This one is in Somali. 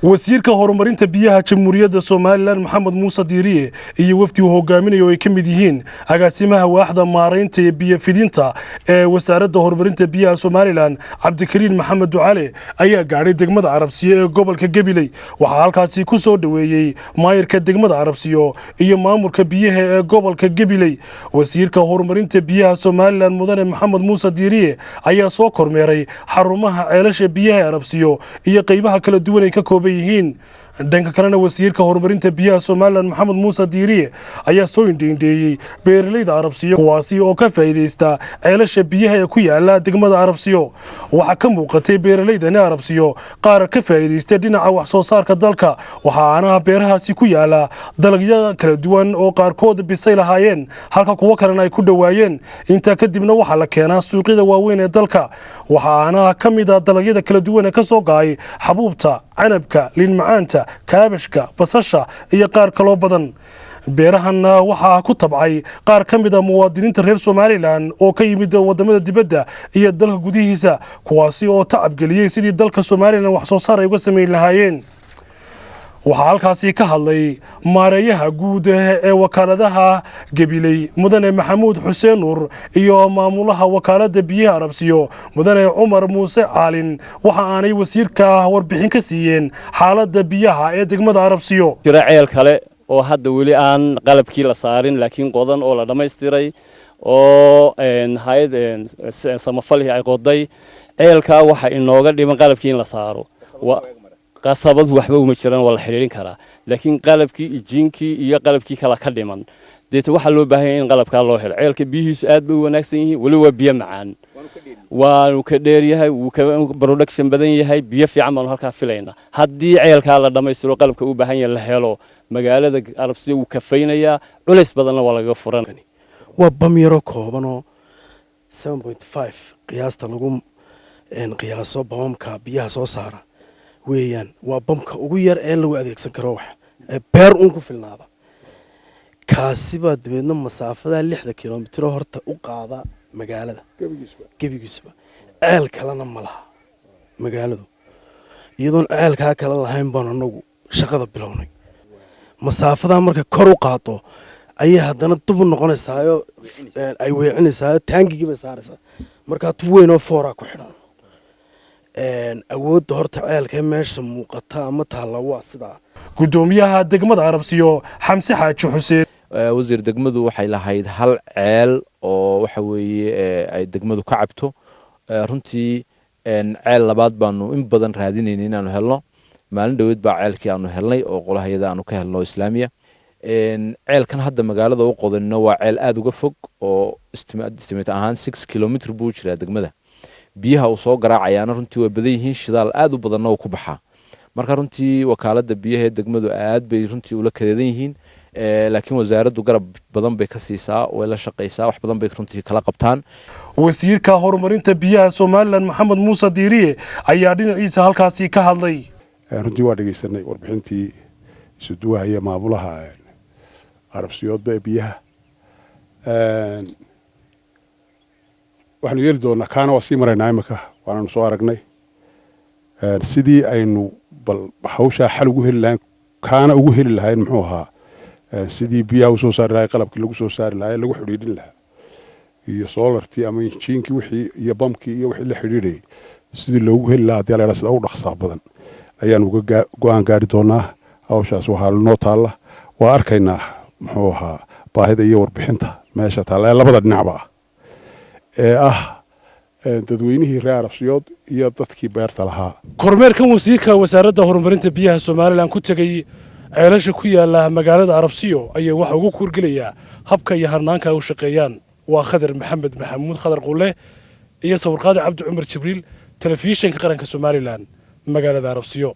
Wasiirka horumarinta biyaha Jamhuuriyadda Somaliland, Maxamed Muuse Diiriye, iyo wafdi uu hogaaminayo oo ay ka mid yihiin agaasimaha waaxda maaraynta iyo biyo fidinta ee Wasaaradda Horumarinta Biyaha Somaliland, Cabdikariin Maxamed Ducale, ayaa gaadhay degmada Arabsiyo ee gobolka Gabiley. Waxaa halkaasi ku soo dhoweeyey maayirka degmada Arabsiyo iyo maamulka biyaha ee gobolka Gabiley. Wasiirka horumarinta biyaha Somaliland, mudane Maxamed Muuse Diiriye, ayaa soo kormeeray xarumaha ceelasha biyaha ee Arabsiyo iyo qaybaha kala duwan ay ka kooban yihiin. Dhanka kalena, wasiirka horumarinta biyaha Somaliland, Maxamed Muuse Diiriye, ayaa soo indheindheeyey beeralayda Arabsiyo, kuwaasi oo ka faa'iidaysta ceelasha biyaha ee ku yaala degmada Arabsiyo. Waxaa ka muuqatay beeralaydani Arabsiyo qaar ka faa'iidaysta dhinaca wax soo saarka dalka. Waxaana beerahaasi ku yaala dalagyo kala duwan oo qaarkood bisay lahaayeen, halka kuwo kalena ay ku dhowaayeen. Intaa kadibna waxaa la keenaa suuqyada waaweyn ee dalka. Waxaana ka mid ah dalagyada kala duwan ee ka soo go'ay xabuubta, canabka, liinmacaanta, kaabashka, basasha iyo qaar kaloo badan. Beerahanna waxaa ku tabcay qaar ka mid ah muwaadiniinta reer Somaliland oo ka yimid wadamada dibadda iyo dalka gudihiisa, kuwaasi oo tacabgeliyey sidii dalka Somaliland wax soo saar ay uga samayn lahaayeen. Waxaa halkaasi ka hadlay maareeyaha guud ee wakaaladaha Gabiley, mudane Maxamuud Xuseen Nuur, iyo maamulaha wakaaladda biyaha Arabsiyo, mudane Cumar Muuse Caalin. Waxa aanay wasiirka warbixin ka siiyeen xaaladda biyaha ee degmada Arabsiyo. Jira ceel kale oo hadda weli aan qalabkii la saarin, laakiin qodan oo la dhammaystiray oo hay'ad samafalihii ay qoday. Ceelkaa waxa inooga dhiman qalabkii in la saaro. Qasabadu waxba uma jiraan, waa la xidhiidhin karaa, laakiin qalabkii ijiinkii iyo qalabkii kala ka dhiman. Deeta waxaa loo baahan yahay in qalabkaa loo helo. Ceelka biyihiisu aad bay u wanaagsan yihiin, weli waa biyo macaan, waanu ka dheeryahay, wuu ka production badan yahay. Biyo fiican baanu halkaa filaynaa. Haddii ceelkaa la dhammaystiro, qalabka u baahan yahay la helo, magaalada Arabsiya wuu kafaynayaa, culays badanna waa lagaga furan. Waa bam yaro koobanoo 7.5 qiyaasta lagu qiyaaso bamamka biyaha soo saara weeyaan. Waa bamka ugu yar ee lagu adeegsan karo wax beer uun ku filnaada. Kaasi baa dabeedna masaafada 6 kilomitiro horta u qaada magaalada gebigiisuba. Ceel kalena ma laha magaaladu. Iyadoon ceelkaa kale lahayn baan anagu shaqada bilownay. Masaafadaa markay kor u qaado ayay haddana dub u noqonaysaayo, ay weecinaysaayo, taangigii bay saaraysaa. Markaa tub weyn oo fooraa ku xidhan. Awoodda horta ceelka meesha muuqata ama taalla waa sidaa. Guddoomiyaha degmada Arabsiyo, Xamse Xaaji Xuseen. Wasiir, degmadu waxay lahayd hal ceel oo waxa weeye ay degmadu ka cabto. Runtii ceel labaad baanu in badan raadinayna inaanu helno. Maalin dhoweed baa ceelkii aanu helnay oo qolahayada aanu ka helno Islaamiya. Ceelkan hadda magaalada u qodanino waa ceel aada uga fog oo estimate ahaan 6 kilometer buu jiraa degmada. Biyaha uu soo garaacayaana runtii waa badan yihiin, shidaal aada u badanna uu ku baxaa. Marka runtii wakaaladda biyaha ee degmadu aad bay runtii ula kadeedan yihiin, laakiin wasaaraddu garab badan bay ka siisaa, way la shaqaysaa, wax badan bay runtii kala qabtaan. Wasiirka horumarinta biyaha Somaliland, Maxamed Muuse Diiriye, ayaa dhinaciisa halkaasi ka hadlay. Runtii waa dhegeysanay warbixintii isuduwahaya maamulaha Arabsiyoodba ee biyaha. Waxaanu yeeli doonaa, kaana waa sii maraynaa imika, waananu soo aragnay sidii aynu bal hawshaa xal ugu heli lahayn, kaana ugu heli lahayn, muxuu ahaa, sidii biyaha usoo saari lahay, qalabkii lagu soo saari lahaa, lagu xidhiidhin lahaa, iyo solartii ama injiinkii wixii iyo bamkii iyo wixii la xidhiidhayay sidii loogu heli lahaa. Hadii la sida ugu dhaqsaa badan ayaan uga go'aan gaari doonaa. Hawshaas waxaa noo taalla, waa arkaynaa, muxuu ahaa, baahida iyo warbixinta meesha taalla ee labada dhinacba ah, ee ah dadweynihii reer Arabsiyood iyo dadkii beerta lahaa. Kormeerkan wasiirka Wasaaradda Horumarinta Biyaha Somaliland ku tegey ceelasha ku yaala magaalada Arabsiyo ayaa waxa ugu kuurgelayaa habka iyo harnaanka ay u shaqeeyaan. Waa Khadar Maxamed Maxamuud, Khadar Qulle, iyo sawirqaadi Cabdi Cumar Jibriil, Telefishinka Qaranka Somaliland, magaalada Arabsiyo.